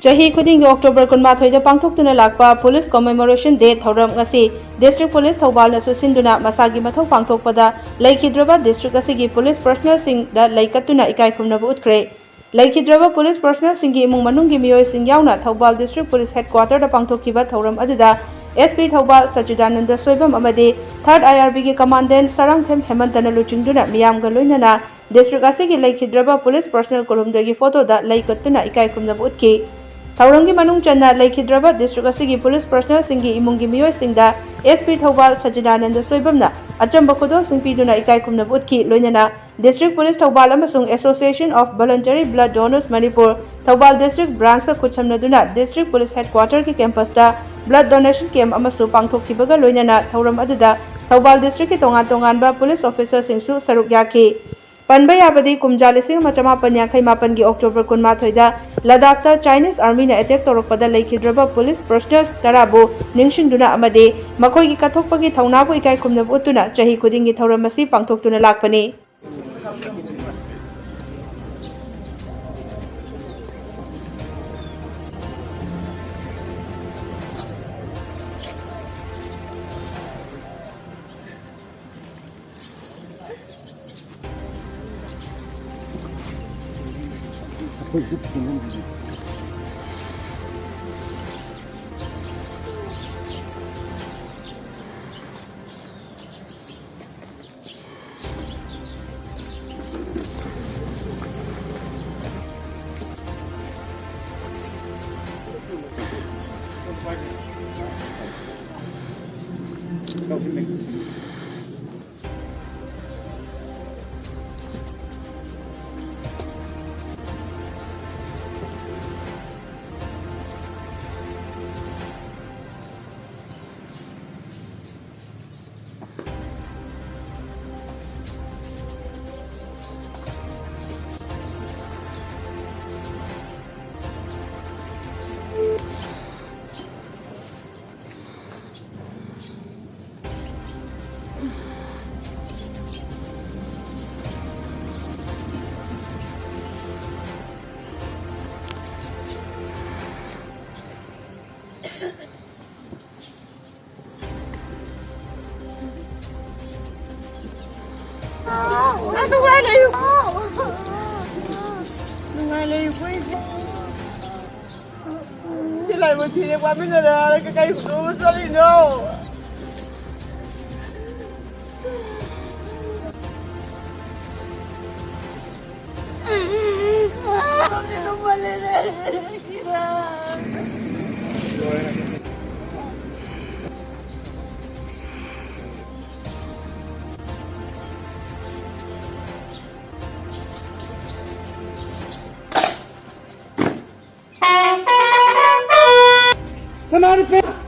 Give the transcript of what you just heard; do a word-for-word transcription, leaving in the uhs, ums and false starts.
ꯆꯍꯤ ꯈꯨꯗꯤꯡꯒꯤ ꯑꯣꯛꯇꯣꯕꯔ ꯀꯨꯟꯃꯥꯊꯣꯏꯗ ꯄꯥꯡꯊꯣꯛꯇꯨꯅ ꯂꯥꯛꯄ Police Commemoration Day ꯊꯧꯔꯝ ꯉꯁꯤ District Police ꯊꯧꯕꯥꯜꯅꯁꯨ ꯁꯤꯟꯗꯨꯅ ꯃꯁꯥꯒꯤ ꯃꯊꯧ ꯄꯥꯡꯊꯣꯛꯄꯗ ꯂꯩꯈꯤꯗ꯭ꯔꯕ district ꯑꯁꯤꯒꯤ police personnelꯁꯤꯡꯗ ꯂꯩ ꯀꯠꯇꯨꯅ ꯏꯀꯥꯏ ꯈꯨꯝꯅꯕ ꯎꯠꯈ꯭ꯔꯦ꯫ ꯂꯩꯈꯤꯗ꯭ꯔꯕ police personnelꯁꯤꯡꯒꯤ ꯏꯃꯨꯡ ꯃꯅꯨꯡꯒꯤ ꯃꯤꯑꯣꯏꯁꯤꯡ ꯌꯥꯎꯅ ꯊꯧꯕꯥꯜ District Police Headquarterꯗ ꯄꯥꯡꯊꯣꯛꯈꯤꯕ ꯊꯧꯔꯝ ꯑꯗꯨꯗ S P ꯊꯧꯕꯥꯜ ꯁꯆꯤꯗꯥꯅꯟꯗ ꯁꯣꯏꯕꯝ ꯑꯃꯗꯤ Third I R Bꯒꯤ Commandant Sarangthem ꯍꯦꯃꯟꯇꯅ ꯂꯨꯆꯤꯡꯗꯨꯅ ꯃꯤꯌꯥꯝꯒ ꯂꯣꯏꯅꯅ district ꯑꯁꯤꯒꯤ ꯂꯩꯈꯤꯗ꯭ꯔꯕ police personnel ꯀꯣꯂꯨꯝꯗꯒꯤ photoꯗ ꯂꯩ ꯀꯠꯇꯨꯅ ꯏꯀꯥꯏ ꯈꯨꯝꯅꯕ ꯎꯠꯈꯤ꯫ ꯊꯧꯔꯝꯒꯤ ꯃꯅꯨꯡ ꯆꯟꯅ ꯂꯩꯈꯤꯗ꯭ꯔꯕ district ꯑꯁꯤꯒꯤ police personnelꯁꯤꯡꯒꯤ ꯏꯃꯨꯡꯒꯤ ꯃꯤꯑꯣꯏꯁꯤꯡꯗ S P ꯊꯧꯕꯥꯜ ꯁꯆꯤꯗꯥꯅꯟꯗ ꯁꯣꯏꯕꯝꯅ ꯑꯆꯝꯕ ꯈꯨꯗꯣꯜꯁꯤꯡ ꯄꯤꯗꯨꯅ ꯏꯀꯥꯏ ꯈꯨꯝꯅꯕ ꯎꯠꯈꯤ꯫ ꯂꯣꯏꯅꯅ District Police ꯊꯧꯕꯥꯜ ꯑꯃꯁꯨꯡ Association of Voluntary Blood Donors Manipur Thoubal District Branchꯀ ꯈꯨꯠꯁꯝꯅꯗꯨꯅ District Police Headquarterꯒꯤ campusꯇ blood donation camp ꯑꯃꯁꯨ ꯄꯥꯡꯊꯣꯛꯈꯤꯕꯒ ꯂꯣꯏꯅꯅ ꯊꯧꯔꯝ ꯑꯗꯨꯗ ꯊꯧꯕꯥꯜ districtꯀꯤ ꯇꯣꯉꯥꯟ ꯇꯣꯉꯥꯟꯕ police officerꯁꯤꯡꯁꯨ ꯁꯔꯨꯛ ꯌꯥꯈꯤ꯫ ꯄꯟꯕ ꯌꯥꯕꯗꯤ, ꯀꯨꯝꯖꯥ ꯂꯤꯁꯤꯡ ꯑꯃ ꯆꯃꯥꯄꯟ ꯌꯥꯡꯈꯩ ꯃꯥꯄꯟꯒꯤ ꯑꯣꯛꯇꯣꯕꯔ ꯀꯨꯟꯃꯥꯊꯣꯏꯗ ꯂꯗꯥꯈꯇ Chinese Armyꯅ attack ꯇꯧꯔꯛꯄꯗ ꯂꯩꯈꯤꯗ꯭ꯔꯕ police personnel ꯇꯔꯥꯕꯨ ꯅꯤꯡꯁꯤꯡꯗꯨꯅ ꯑꯃꯗꯤ ꯃꯈꯣꯏꯒꯤ ꯀꯠꯊꯣꯛꯄꯒꯤ ꯊꯧꯅꯥꯕꯨ ꯏꯀꯥꯏ ꯈꯨꯝꯅꯕ ꯎꯠꯇꯨꯅ ꯆꯍꯤ ꯈꯨꯗꯤꯡꯒꯤ ꯊꯧꯔꯝ ꯑꯁꯤ ꯄꯥꯡꯊꯣꯛꯇꯨꯅ ꯂꯥꯛꯄꯅꯤ꯫ ꯅꯨꯡꯉꯥꯏ ꯂꯩꯌꯨ꯫ ꯅꯨꯡꯉꯥꯏ ꯂꯩꯌꯨꯀꯣ ꯏꯕꯨꯡ꯫ ꯁꯤ ꯂꯥꯏꯕꯛ ꯊꯤꯔꯦ, ꯋꯥꯃꯤꯟꯅꯔꯦ ꯍꯥꯏꯔꯒ ꯀꯩ ꯍꯨꯟꯗꯣꯛꯑꯒ ꯆꯠꯂꯤꯅꯣ? ꯁꯅꯥ ꯂꯨꯄꯥ